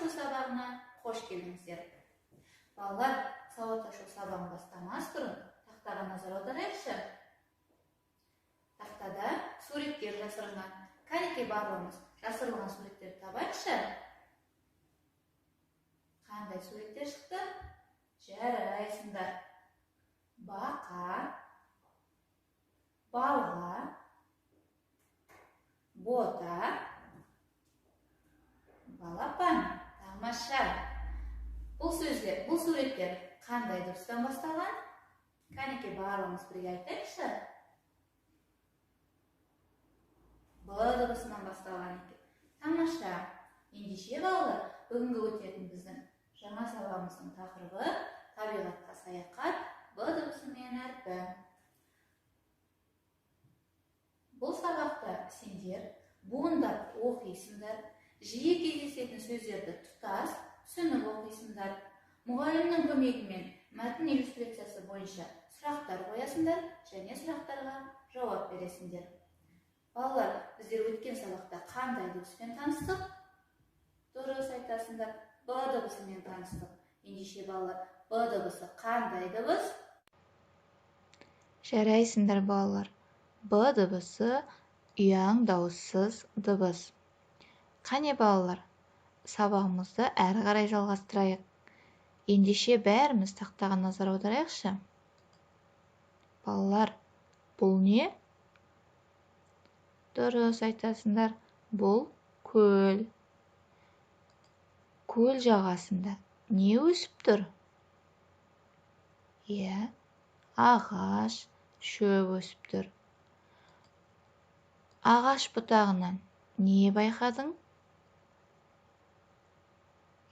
ашу сабағына қош келдіңіздер. Балалар, сауат ашу сабағын бастамас бұрын тақтаға назар аударайықшы. Тақтада суреттер жасырынған. Кәнекей, барлығымыз жасырылған суреттерді табайықшы. Қандай суреттер шықты? Жарайсыңдар. Бақа, балға, бота, балапан. Тамаша. Бұл сөздер, бұл суреттер қандай дыбыстан басталған? Кәнекей, барлығымыз бірге айтайықшы. Б дыбысынан басталған екен. Тамаша. Ендеше, балалар, бүгінгі өтетін біздің жаңа сабағымыздың тақырыбы табиғатқа саяхат, Б дыбысымен әрпі. Бұл сабақта сендер буындап оқисыңдар, жиі кездесетін сөздерді тұтас түсініп оқисыңдар. Мұғалімнің көмегімен мәтін иллюстрациясы бойынша сұрақтар қоясыңдар және сұрақтарға жауап бересіңдер. Балалар, біздер өткен сабақта қандай дыбыспен таныстық? Дұрыс айтасыңдар, Б дыбысымен таныстық. Ендеше, балалар, Б дыбысы қандай дыбыс? Жарайсыңдар, балалар. Б дыбысы ұяң дауыссыз дыбыс. Қане, балалар, сабағымызды әрі қарай жалғастырайық. Ендеше, бәріміз тақтаға назар аударайықшы. Балалар, бұл не? Дұрыс айтасыңдар, бұл көл. Көл жағасында не өсіп тұр? Иә, ағаш, шөп өсіп тұр. Ағаш бұтағынан не байқадың?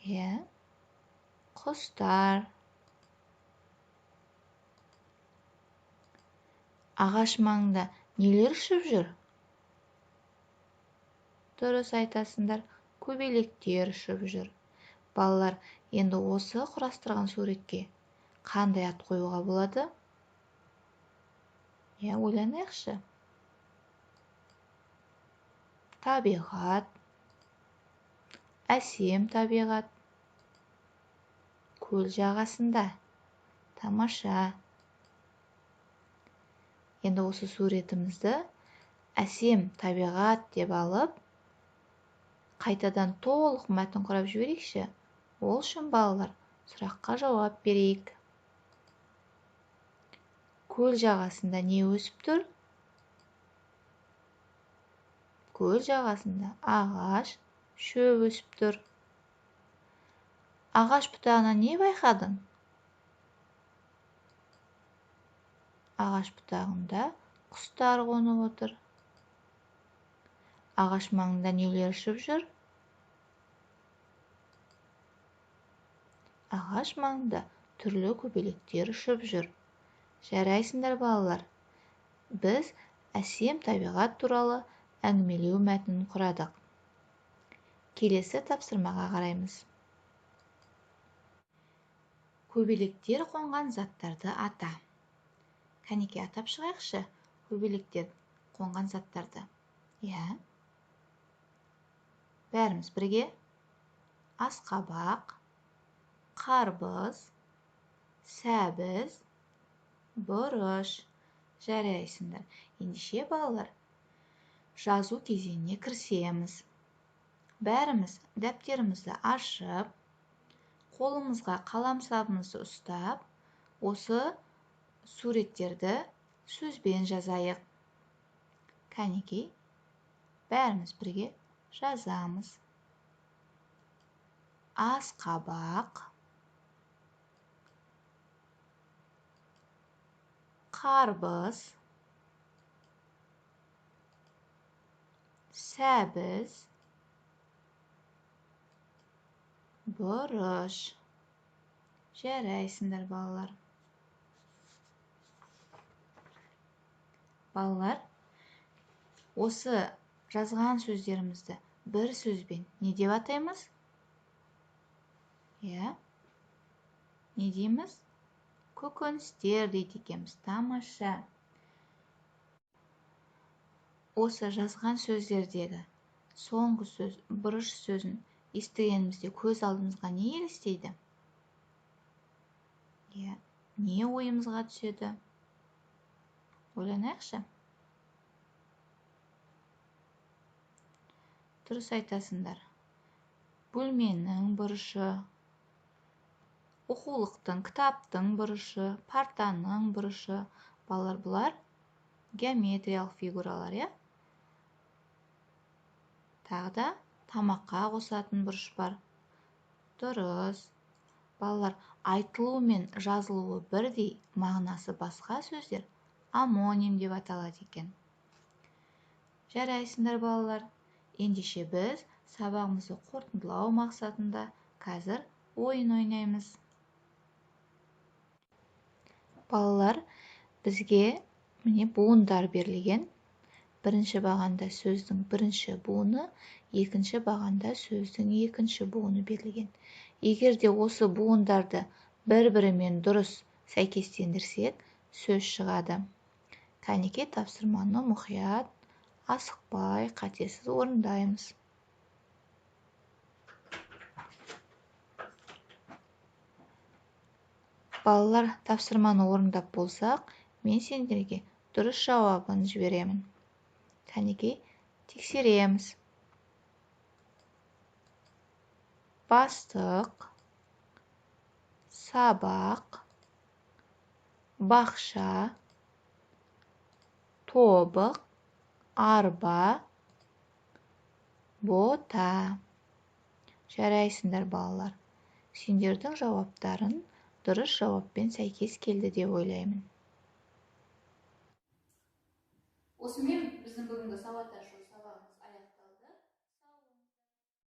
Иә, құстар. Ағаш маңында нелер ұшып жүр? Дұрыс айтасыңдар, көбелектер ұшып жүр. Балалар, енді осы құрастырған суретке қандай ат қоюға болады? Иә, ойланайықшы. Табиғат, әсем табиғат, көл жағасында. Тамаша. Енді осы суретімізді әсем табиғат деп алып, қайтадан толық мәтін құрап жіберейікші. Ол үшін, балалар, сұраққа жауап берейік. Көл жағасында не өсіп тұр? Көл жағасында ағаш, шөп өсіп тұр. Ағаш бұтағынан не байқадың? Ағаш бұтағында құстар қонып отыр. Ағаш маңында нелер ұшып жүр? Ағаш маңында түрлі көбелектер ұшып жүр. Жарайсыңдар, балалар. Біз әсем табиғат туралы әңгімелеу мәтінін құрадық. Келесі тапсырмаға қараймыз. Көбелектер қонған заттарды ата. Кәнекей, атап шығайықшы көбелектер қонған заттарды. Иә. Бәріміз бірге. Асқабақ, қарбыз, сәбіз, бұрыш. Жарайсыңдар. Ендеше, балалар, жазу кезеңіне кірісеміз. Бәріміз дәптерімізді ашып, қолымызға қаламсабымызды ұстап, осы суреттерді сөзбен жазайық. Кәнекей, бәріміз бірге жазамыз. Асқабақ, қарбыз, сәбіз, бұрыш. Жарайсыңдар, балалар. Балалар, осы жазған сөздерімізді бір сөзбен не деп атаймыз? Иә, не дейміз? Көкөністер дейді екенбіз. Тамаша. Осы жазған сөздердегі соңғы сөз бұрыш сөзін естігенімізде көз алдымызға не елестейді? Иә, не ойымызға түседі? Ойланайықшы. Дұрыс айтасыңдар. Бөлменің бұрышы, оқулықтың, кітаптың бұрышы, партаның бұрышы. Балалар, бұлар геометриялық фигуралар, иә? Тағы да тамаққа қосатын бұрыш бар. Дұрыс. Балалар, айтылуы мен жазылуы бірдей, мағынасы басқа сөздер омоним деп аталады екен. Жарайсыңдар, балалар. Ендеше біз сабағымызды қорытындылау мақсатында қазір ойын ойнаймыз. Балалар, бізге міне буындар берілген. Бірінші бағанда сөздің бірінші буыны, екінші бағанда сөздің екінші буыны берілген. Егер де осы буындарды бір-бірімен дұрыс сәйкестендірсек, сөз шығады. Кәнекей, тапсырманы мұқият, асықпай, қатесіз орындаймыз. Балалар, тапсырманы орындап болсақ, мен сендерге дұрыс жауабын жіберемін. Кәнекей, тексереміз. Бастық, сабақ, бақша, тобық, арба, бота. Жарайсыңдар, балалар. Сендердің жауаптарың дұрыс жауаппен сәйкес келді деп ойлаймын. Осымен біздің бүгінгі сауат ашу